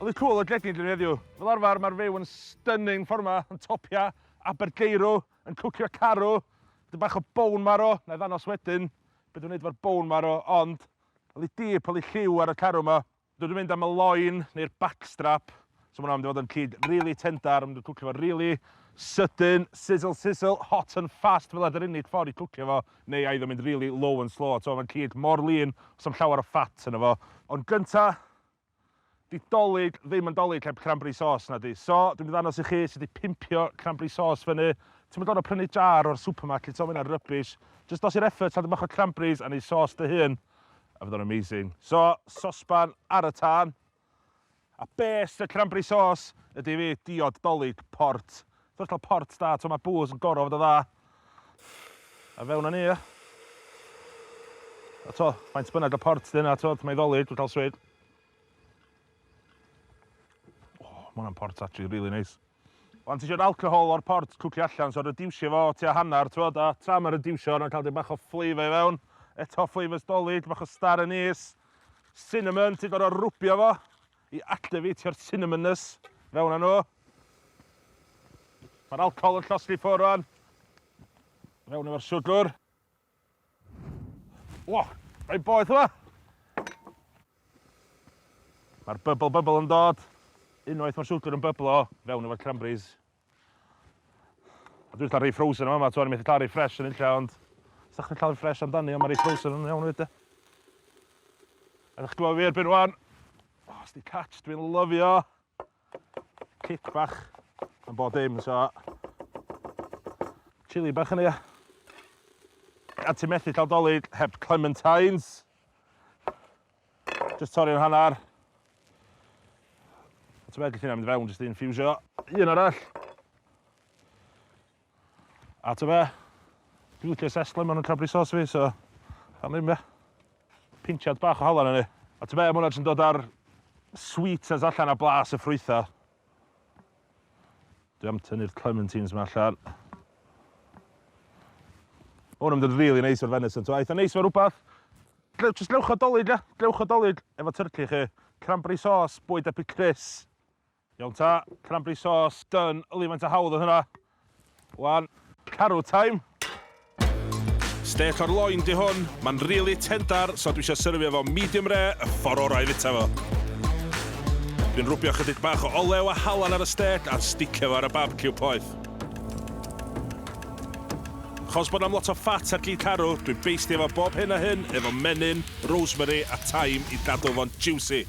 Oedd cool o gegin dyn heddiw. Fel arfer mae'r fyw yn stunning ffordd ma, yn topia Abergeirw, yn cwcio carw, dyn bach o bone marrow, na i ddanos wedyn beth dwi'n neud efo'r bone marrow, ond oedd hi deep, oedd hi lliw ar y carw ma. Dwi wedi mynd am y loin neu'r backstrap, so ma' hwnna'n mynd i fod yn cig rili tendar, mynd i cwcio fo rili sydyn, sizzle sizzle, hot and fast, fel ydy'r unig ffordd i cwcio fo, neu ai iddo mynd rili low and slow, a mae'n cig mor lean, os am llawer o fat yno fo. Ond gynta, di dolyg ddim yn dolyg heb cranberry sauce na di. So, dwi'n mynd i ddangos i chi sut i pimpio cranberry sauce fyny. Ti'n mynd gorfod prynu jar o'r supermarket, so mae hynna'n rubbish. Just dos i'r effort, a bach o cranberries a neud sauce dy hun. A fydd o'n amazing. So, sosban ar y tân. A best y cranberry sauce ydy fi diod dolyg port. So, cael port da, to mae booze yn gorfod fod o dda. A fewn â ni, ia. A to, faint bynnag o port di hynna, to, mae ddolyg, dwi'n cael swig. Oh, mae hwnna'n port actually really nice. Wan ti eisiau'r alcohol o'r port cwcio allan, so reducio fo tua hanner, t'wod, a tra mae'n reducio, mae'n cael bach o flavour i fewn. Eto flavours dolyg, bach o star anise, cinnamon, ti'n gorfod rwbio fo i activatio'r cinnamonness fewn â nhw. Mae'r alcohol yn llosgi ffwrdd rwan. Fewn efo'r siwgr. Wo, mae'n boeth yma. Mae'r bubble bubble yn dod. Unwaith mae'r siwgr yn byblo, fewn efo'r cranberries. A dwi'n cael rhai frozen yma, ti'n methu cael rhai fresh yn illa, ond sa chdi'n cael rhai fresh amdani, ond mae rhai frozen yn iawn hefyd, de. A ddech chi'n gwybod fi erbyn rwan, oh, sti catch, dwi'n lyfio. Cic bach yn bod dim, so... Chili bach yn ia. A ti'n methu cael dolyg heb clementines. Just torri'n hanner. A ti'n meddwl hynna'n mynd fewn, just i infusio. Un arall. A ta be, dwi'n licio zest lemon yn cranberry sauce fi, so pam ddim be. Pinchiad bach o halan yn ni. A ta be, mae hwnna jyst yn dod ar sweetness allan a blas y ffrwythau. Dwi am tynnu'r clementines yma allan. Mae hwn yn mynd yn really neis o'r venison. So, eitha neis efo rhywbeth. Just glewch o dolyg, ia. Glewch o dolyg efo turkey chi. Cranberry sauce, bwyd epic Chris. Iawn ta, cranberry sauce, done. Yli, faint o hawdd oedd hynna. Wan, carw time. Stêc o'r loin di hwn, mae'n rili tendar, so dwi eisiau syrfio fo medium rare, y ffordd orau i fita fo. Dwi'n rwbio chydig bach o olew a halan ar y stêc a'n sticio fo ar y barbeciw poeth. Chos bod 'na'm lot o ffat ar gig carw, dwi'n beistio fo bob hyn a hyn efo menyn, rosemary a thyme i gadw fo'n juicy.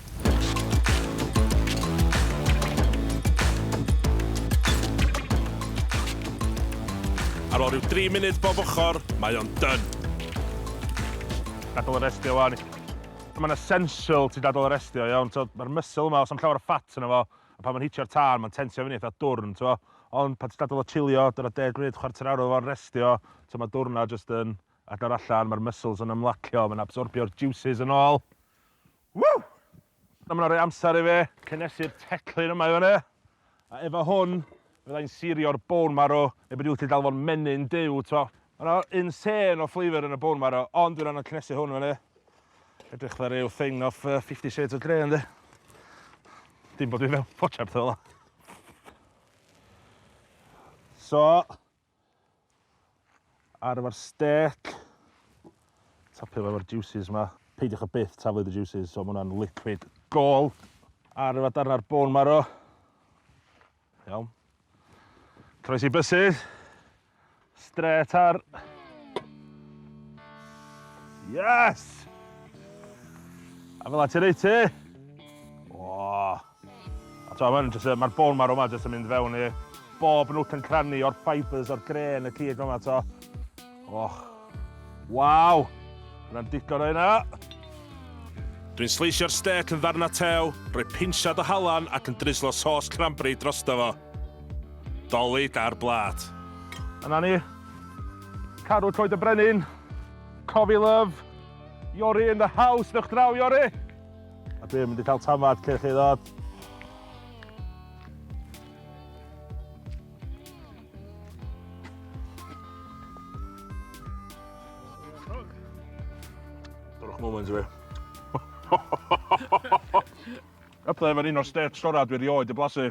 Ar ôl rhyw dri munud bob ochr, mae o'n done. Gadael y restio wan. Mae'n essential ti gadael y restio, iawn. So, mae'r muscle yma, os am llawer o fat yna fo, a pan mae'n hitio'r tân, mae'n tensio fyny eitha dwrn, t'mo. Ond pan ti'n gadael o chilio, dyna 10 munud, chwarter awr o fo'n restio, so mae dwrna just yn agor allan, mae'r muscles yn ymlacio, mae'n absorbio'r juices yn ôl. Woo! A mae'n rhoi amser i fi cynnesu'r teclyn yma i fyny. A efo hwn, fyddai'n sirio'r bone marrow, neu beth yw'n galw fo'n menyn duw, to. Mae yna insane o flavour yn y bone marrow, ond dwi'n anodd cynnesu hwn fyny. Edrych fel rhyw thing off 50 Shades of Grey, yndi? Dim bod dwi'n fewn potsiad pethau fel 'na. So, Ar efo'r steak. Tapio fo efo'r juices ma. Peidiwch â byth taflu the juices, so ma' hwnna'n liquid gold. Ar efo darna'r bone marrow. Iawn. Croesi bysedd. Straight ar. Yes! A fel ti'n neud ti. Oh. A t'mo' ma'n jyst yy ma'r bone marrow 'ma jyst yn mynd fewn i bob nook and cranny o'r fibres o'r grên y cig yma 'to. Och. Waw! Hwnna'n digon o hynna. Dwi'n sleisio'r stêc yn ddarnau tew, rhoi pinsiad o halan ac yn drislo sos cranberry drosto fo. Dolig ar blât. A 'na ni. Carw Coed y Brenin. Cofi love. Iori in the house. Dewch draw, Iori! A dwi'n mynd i cael tamad cyn chi ddod. Dorwch moment i fi. Up there efo'r un o'r steaks gorau dwi erioed 'di blasu.